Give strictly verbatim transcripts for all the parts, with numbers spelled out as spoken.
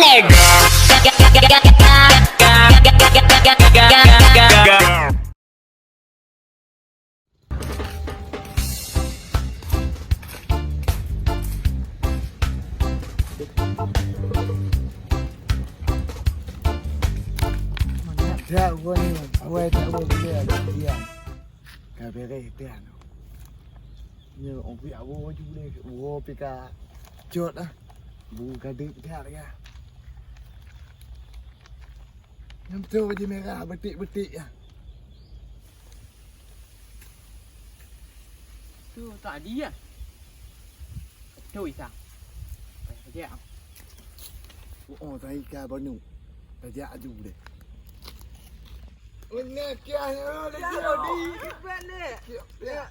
Dak gua ni, awai dak gua boleh ada dia. Ka beres dia. Nyo, opi awo ju le, wo pika jot ah. Bu ka dek dia ya. Nyam tu baju merah betik-betik ya. Tu tak ada ya. Tu isa. Payah kerja. Oh, saya ikan banu. Tajak aju deh. Mengakiah ya, lagi Odi. Balik. Ya, ya,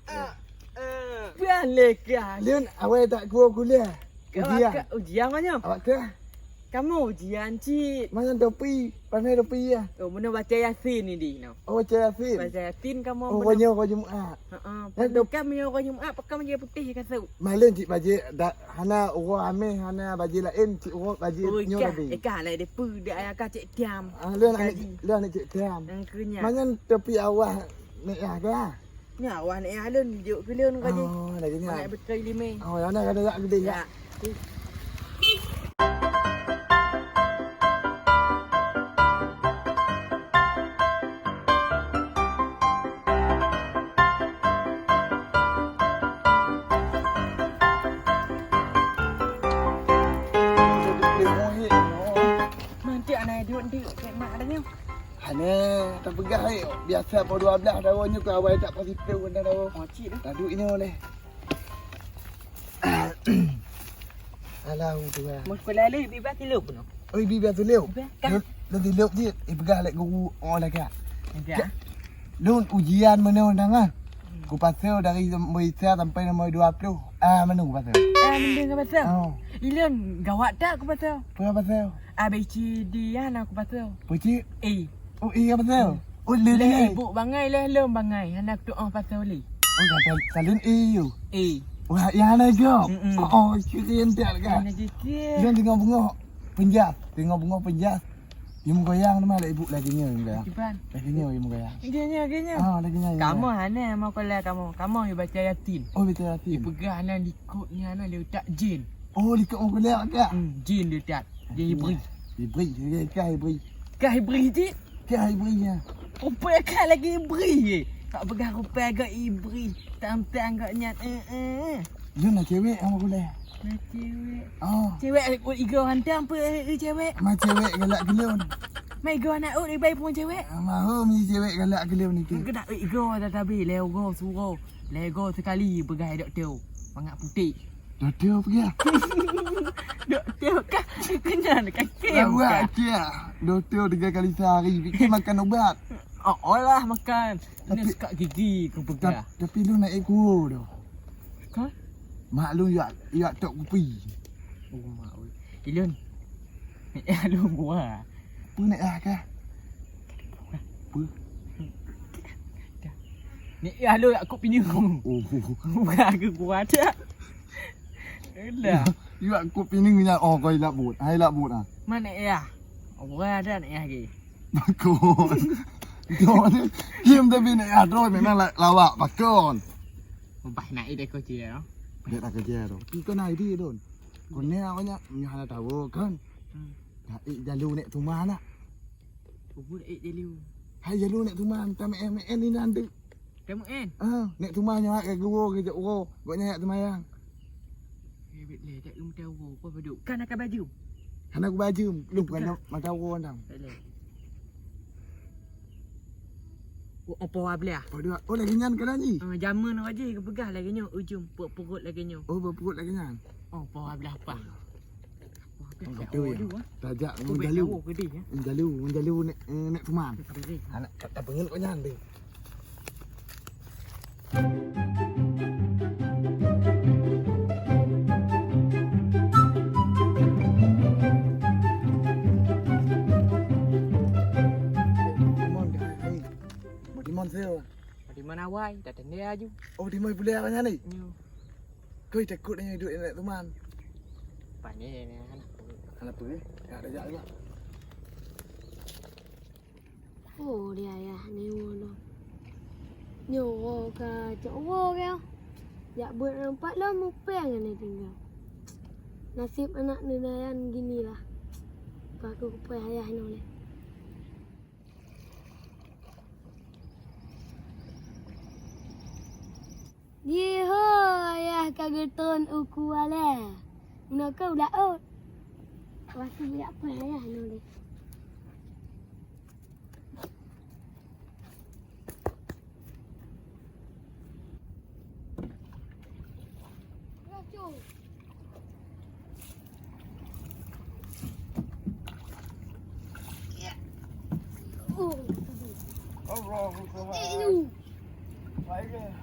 ya. Balik ya. Leon, awai tak kuah kuliah. Ujian. Ujian mana? Awak ke? Kamu ujian cit. Mana topi? Panas topi ya. Oh, mana baca Yasin ni di no. Oh, baca Yasin. Baca Yasin kamu. Oh, mana? Kau Jumaat. Heeh. Kan dok- Bukan meunyoe uroe Jumaat, pakon bajée putéh kasut. Malem cit bajée da-, hana uroe Hameh, hana bajée laén, cit uroe bajée nyoe tadi. Oh, ikah, ikah aneuk depe, dak ayah kah cek tiam. Ah, lôn aneuk, lôn aneuk cek tiam. Engkeunya. Manyan topi awah nek yah kah? Nya awah nek yah lôn jok keu lôn tadi. Oh, lagèe nyan. Aneuk beutôi limé. Oh, yana kada yak gede ya. Ya. Mantik aneuk duek-duek kek mak dah nyoe. Hana tapeugah hai, biasa pukul dua belas tawa nyoe keu awai tak pasti tu kena tawa. Oh, cik dah. Tadu inyoe leh. Alah, Tuhan. Mun sekolah lé, bibas tileup noh. Oi, bibas tileup. Bibas, kan? Lôn, lôn tileup cit. Eh, peugah lé guru, oh, lagak. Lagak. Lôn ujian meunyoe tangan. Hmm. Kupasoe dari nombor isa sampai nombor dua puluh. Ah, mana kupasoe? Ah, mending kupasoe. Oh. Ilôn gawat tak kupasoe? Peue pasoe? A, B, C, D, ya, na kupasoe. Peue cit? A. Oh, iya betul. Hmm. Oh, lé, lé, lé. Ibu bangai, lé lom bangai. Hana kutu'oh pasal lé. Oh, kata salin iya. A. Wah, ya hana juga. Mm-mm. Oh, oh, kira yang tak kan. Hana jikir. Dia tengok bengok penjas. Tengok bengok penjas. Dia menggoyang nama lah ibu lagi nya yang goyang. Kiban. Lagi nya yang menggoyang. Dia nya, dia nya. Ah, lagi nya. Kamu hana mau kalau kamu. Kamu yang baca Yasin. Oh, baca Yasin. Dipeugah nan likot ni, nan dia utak jin. Oh, likot orang kuliah agak. Hmm, jin dia utak. Jin Ibri. Ibri, dia kah Ibri. Kah Ibri cit? Kah Ibri ya. Rupa kah lagi Ibri ye. Tak peugah rupa agak Ibri. Tam-tam agak nyan. Eh, eh. Dia nak cewek sama kuliah. Nak cewek. Oh. Cewek ikut igo hantam apa eh, eh, cewek? Ma cewek galak gelon. Ma igo anak ut ibai pun cewek. Mahu mi cewek galak gelon itu. Kena igo dah tabi lego suro. Lego sekali pegai doktor. Mangat putik. Doktor apa dia? Doktor kah? Kenyan kah? Lawak dia. Doktor tiga kali sehari. Fikir makan ubat. Oh, olah makan. Ini tapi, sikat gigi ku peugah. Tapi lu naik kuah tu. Kah? Mak lu yak, yak tok kupi. Oh, mak oi. Ilun. Naik alun gua. Apa naik ah kah? Apa? Naik alun aku pinyung. Oh. Bukan aku gua ada. Dah. Yak aku pinyung nya. Oh, kau ilak but. Hai ilak but ah. Mana ya? Orang ada naik lagi. Pakon. Don. Kim tapi nak ya don memang la-, lawak pakon. Bah nak ide ko cie. Dia tak kerja tu. Iko nak ide don. Kone awaknya nyoh hana tahu kan. Hmm. Dah ik jalu nek tuma nak. Ubur ik jalu. Hai jalu nek tuma entah me me ni nanti. Kamu en? Ah, nek tuma nyoh ke guru ke jok guru. Goknya yak tuma yang. Ribet lé, tak lum tahu apa beduk. Kan akan baju. Hana ku baju, lu bukan mata orang tau. Tak lé. Oh, apa belah? Oh, dua. Oh, lagi nyan kena ni. Ah, zaman aja ke peugah lagi nyo ujung puk-puk lagi nyo. Oh, puk-puk lagi nyan. Oh, apa belah apa? Oh, betul ya. Tajak menjalu. Menjalu, menjalu nek, eh, nek teman. Anak tak pengen kau nyan deh. Timon dah, hai. Mau Timon sih. Mau Timon awai, dah tende aju. Oh, Timon boleh apa nyani? Nyo. Kau takut ni duduk nak teman. Pane ni, hana peue. Hana peue, eh? Ka ada jak juga. Oh, dia ayah ni woe lom. Nyoe ka cok woe ke? Jak buet rampat lom mupeng ni tinggal. Nasib anak neunayan gini lah. Ka aku kupai ayah nyoe leh. Jiho ayah ka geutron uku alée. Meunoe keu laôt. Wasi jak peuhayah nyoe deh. Allahu Akbar. Baiklah.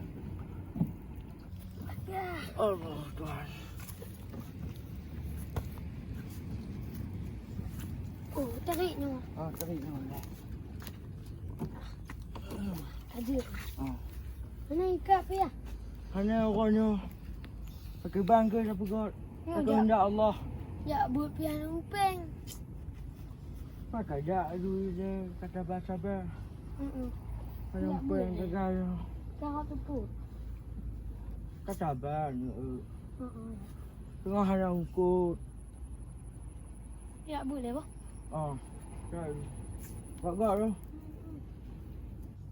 Allahu Akbar. Oh, tarik nyoe. Ah, tarik nyoe. Ada. Ah. Mana ikat pih? Hana uroe nyoe. Pakai bang ke sapeue got? Ya, pakai jak. Kehendak Allah. Jak buet pih hana mupeng. Pakai jak dulu je, kata bahasa bah. Mm-mm. Hana mupeng gagal. Ka hot teupeu. Ka sabar nyoe. Mm-mm. Teungoh hana eungkot. Ya, boleh, bah. Ah, kan. Gak-gak tu.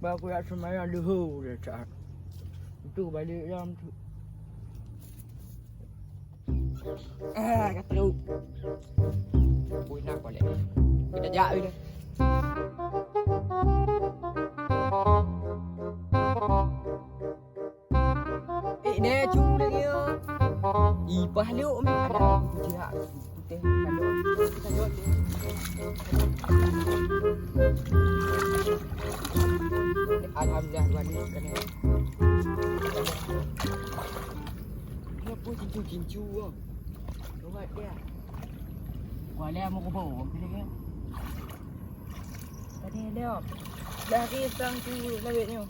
Bah, aku yak seumayang leuhô dah saat. Itu balik jam tu. Ah, kata lu. Bui nak balik. Kita jak je dah. Eh, nè, cu lagèe nyoe. Ih, pah lhok meh. Alah, putih hak. Putih hak. Alhamdulillah, dua ni kena. Kenapa cincu-cincu, ah? Lewat dia. Kuala mau kebau, apa dia? Tadi ada. Dah hari sang tu lawet nyoe.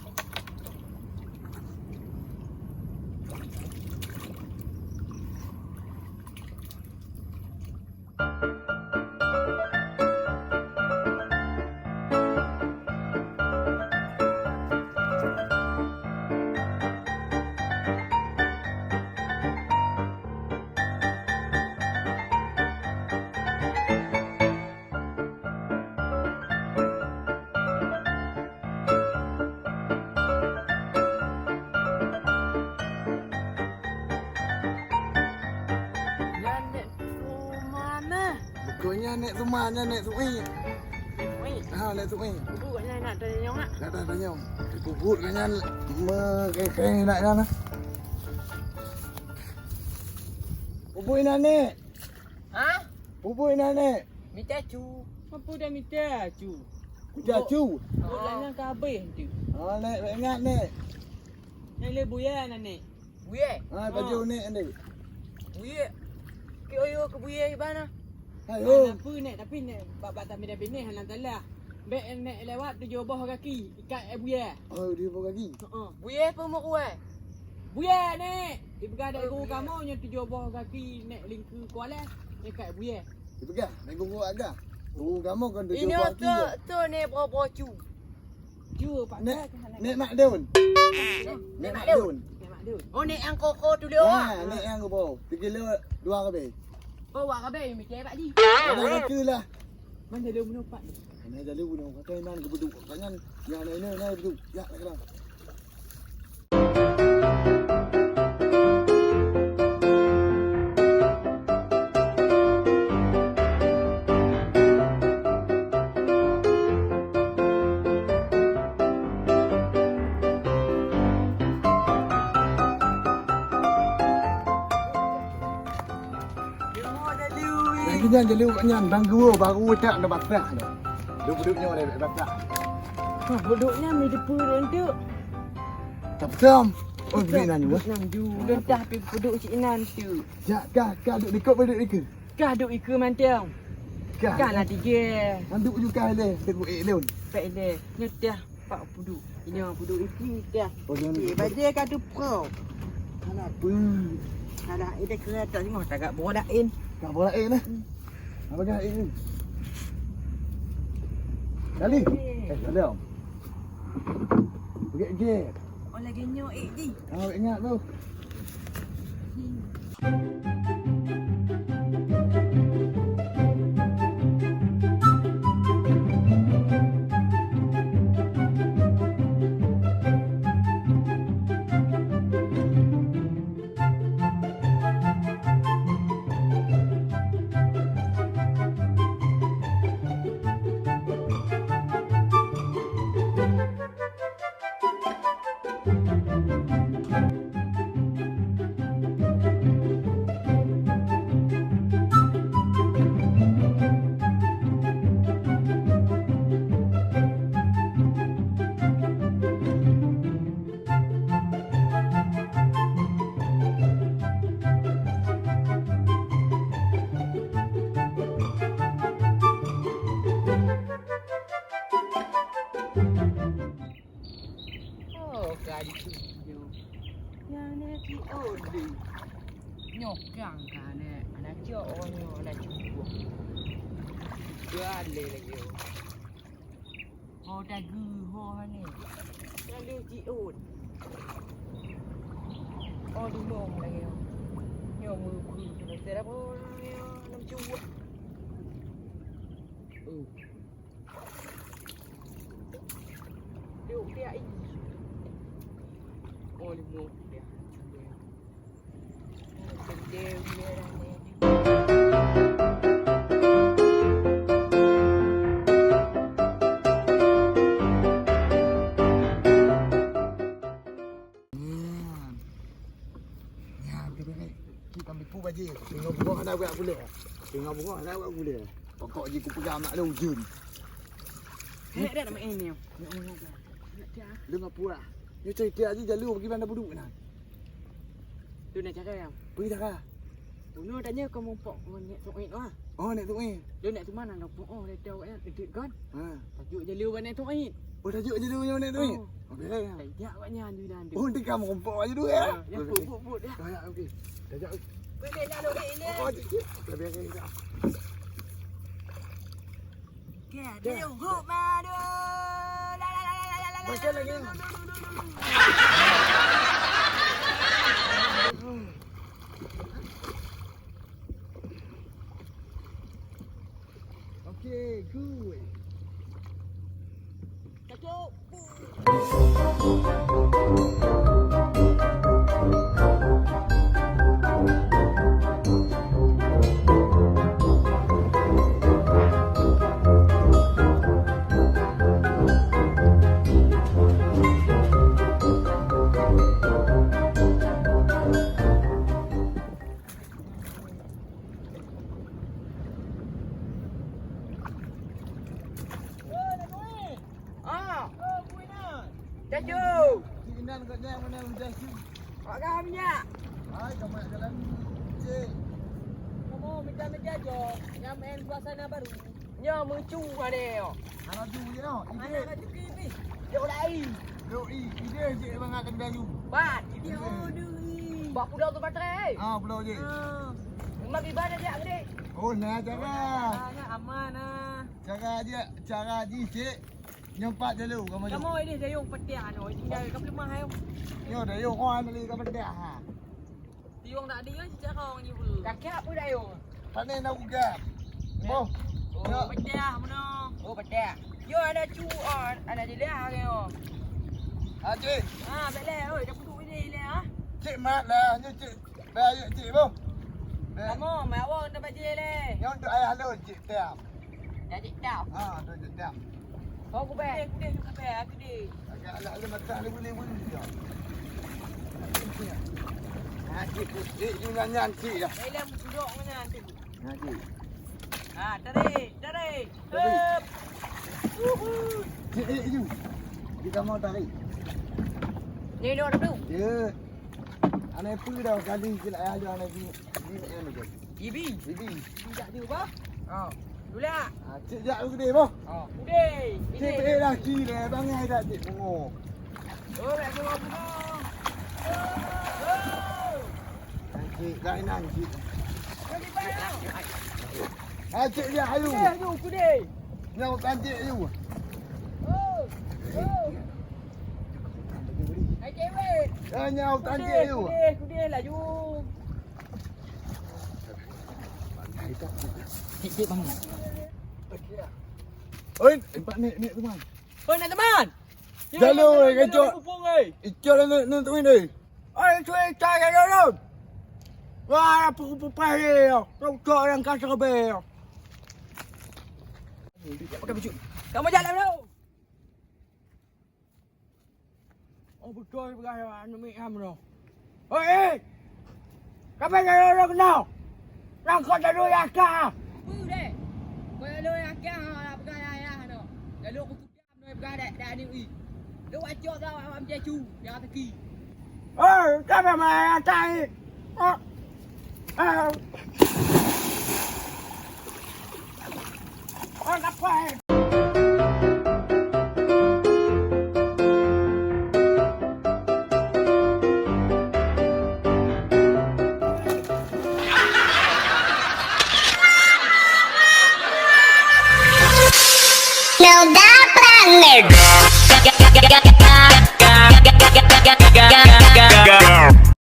Nyan Nek Suma nah. Bukan nyan Nek Suma, nyan Nek Sui. Nek Sui? Ha, Nek Sui. Ibu kat nyan nak tanyong nak? Nak tanyong. Ibu buet kat nyan meukai-kai nak nyan nah. Ibu inan Nek. Ha? Peue-peue inan Nek? Mita cu. Apa dah mita cu? Mita cu? Bulan nyan ka habéh tu. Ha, Nek, ingat Nek. Nyan lé buya na Nek. Buya? Ha, baju Nek ni. Buya. Ki oyo ke buya di mana? Hai ho. Apa Nek, tapi Nek bak bak tamida bineh halan talah. Bèk Nek lewat tujoh boh gaki, ikat eh buya. Oh, tujoh boh gaki. Heeh. Buya apa mau kuat? Buya Nek. Ipeugah dek guru kamoe nyoe tujoh boh gaki Nek lingkeu kuala, ikat buya. Ipeugah dek guru agam. Guru kamoe kan tujoh boh gaki. Inoe tu, tu Nek boh-boh cu. Cu pak Nek, Nek Mak Dun. Nek Mak Dun. Nek Mak Dun. Oh, Nek yang koko tu lé. Ha, Nek yang koko. Tiga kilo dua kali. Oh, wak kabe mikir pak di. Ada laki lah. Mana dia bunuh pak ni? Mana dia bunuh? Kata inan ke beduk. Kata nyan, nyan, nyan, nyan beduk. Ya, tak kira. Lagi nyan jadi awak nyan bang gua baru tak ada batak dah. Duduk-duduk nyoe ada batak. Hah, duduk nyan mi depan tu. Tak betul. Oh, duduk nyan juga. Nang ju, dah tapi duduk cik nan tu. Jak kah, kah duduk dekat, duduk dekat. Kah duduk ikut mantong. Kah. Kah lah tiga. Manduk ju kah leh, dekat eh lon. Pek leh. Nyedah. Pak puduk. Ini orang puduk isi dah. Oh, jangan. Eh, bajai ka tu pro. Alah, apa? Alah, ini kereta semua tagak bodoh dah in. Ka bola eh ni. Apa kah eh ni? Kali. Eh, kali om. Pergi je. Oh, lagi nyok eh di. Kau ingat tu. Oh, ka di sini. Yang ni si Odi. Nyoh kang ka ni, anak cok oh nyoh, anak cok. Dua le lagi. Ho dagu ho ni. Lalu jiut. Oh, limong lagi. Nyoh meuku. Tidak apa orang ni, enam cuak. Oh. Duk dia i. Oh, limong dia. Nyan. Nyan, betul-betul. Ki kami pu baje. Tengok bunga hana buat gula. Tengok bunga hana buat gula. Pokok ji ku pegang mak lu jun. Hek dah main ni. Lu ngapu lah. Ni cerita aja jalu bagaimana buduk nah. Tu nak cara yang. Pergi cara. Bunoe tanya kau mumpok ngon Nek Tuit wah. Oh, Nek Tuit. Lôn Nek Tuman nang mumpok oh, lé tau kan, edit kan. Ha. Tajuk jalu bak Nek Tuit. Oh, tajuk jalu bak Nek Tuit. Oh. Okey lah. Tajak awak nyan tu dah. Oh, dia kamu mumpok aja dulu ya. Ya, put, put, put, ya. Ya, ya, okey. Tajak. Boleh lah, boleh, boleh. Oh, cik, cik. Lebih okey tak? Okey, dia hok madu. La, la, la. Macam lagi. Okey, good. Satu. Ah. Caju. Cik Inan kat jam mana hujan su? Wak kah minyak? Hai, kamu nak jalan, cik. Kamu minta-minta jo. Nyang main suasana baru. Nyoe meucu adé nyoe. Hana laju je nyoe. Anak laju ke ibi. Jok lai. Jok i, ide je bang akan dayu. Bat, ide. Bak pulau tu baterai. Ah, pulau je. Ah. Memang ibadah dia gede. Oh, nah cara. Nah, aman ah. Cara je, cara ji cik. Nyoe pat jalu kamu. Kamu ini dayung pediah anu, tinggal ke pelemah ayo. Nyoe dayung oh, ambil ke pediah ha. Tiwong tak ada kan cicak kau ni pun. Kaki apa dayung? Panen nak uga. Boh. Oh, pediah mana? Oh, pediah. Yo ada cu, oh, ada jelah ke yo. Ha, cik. Ha, bek leh, oi, dah puduk ni leh, ha? Cik mat lah, nyoe cik. Dah, yuk, cik, boh. Dah. Kamu, mak awak dah bajik leh. Nyoe untuk ayah lôn, cik, tiam. Dah, cik, tiam. Ha, tu, cik, tiam. Kau kubek. Kudeh, kudeh, kudeh, kudeh. Agak alah, alah, matang dia boleh, boleh dia. Ha, cik, cik, cik, you nyan, nyan, cik, dah. Eh, lam duduk mana tu? Ha, cik. Ha, tarik, tarik. Tarik. Hup. Wuhu. Cik, cik, you. Dia tak mau tarik. Ni, duduk dulu. Ya. Aneuk peue dah kali silap ayah lôn aneuk bini, bini aneuk tu. Bibi. Bibi. Bibi jak di rumah? Ha. Tulak. Ha, cik jak u keudeh boh. Ha, keudeh. Cik peuék laki deh, bangai dak cik pungo. Oh, dak pungo-pungo. Oh. Ha, cik, dah inang cik. Acik dia ayu. Kudeh, ayu, kudeh. Nyawa cantik ayu. Oh, oh. Hai cewek. Ya, nyawa cantik ayu. Kudeh, kudeh, kudeh laju. Cik, cik, bangun. Oi, empat ni, ni teman. Oi, nak teman. Jalur, jalur, kacau. Jalur, jalur, jalur, jalur. Icol ni, ni tu ni. Oi, tu icol jalur tu. Wah, apa upah ni? Tu cok orang kasar be. Pakai baju. Kamu jalan dulu. Oh, beutôi peugah anu miet ham nyoe. Hoi, eh! Kapan jalur keunoe? Nang kok jalur nyang ka? Peue deh? Kok jalur nyang ka, ha, peugah yah-yah nyoe. Jalur kupeugah nyoe peugah dek, dek anu i. Lu wacok tau awak meujeju, nyang teuki. Oh, kapan ma nyang ka i? Oh. Oh. Oh, kapai. Now that planet.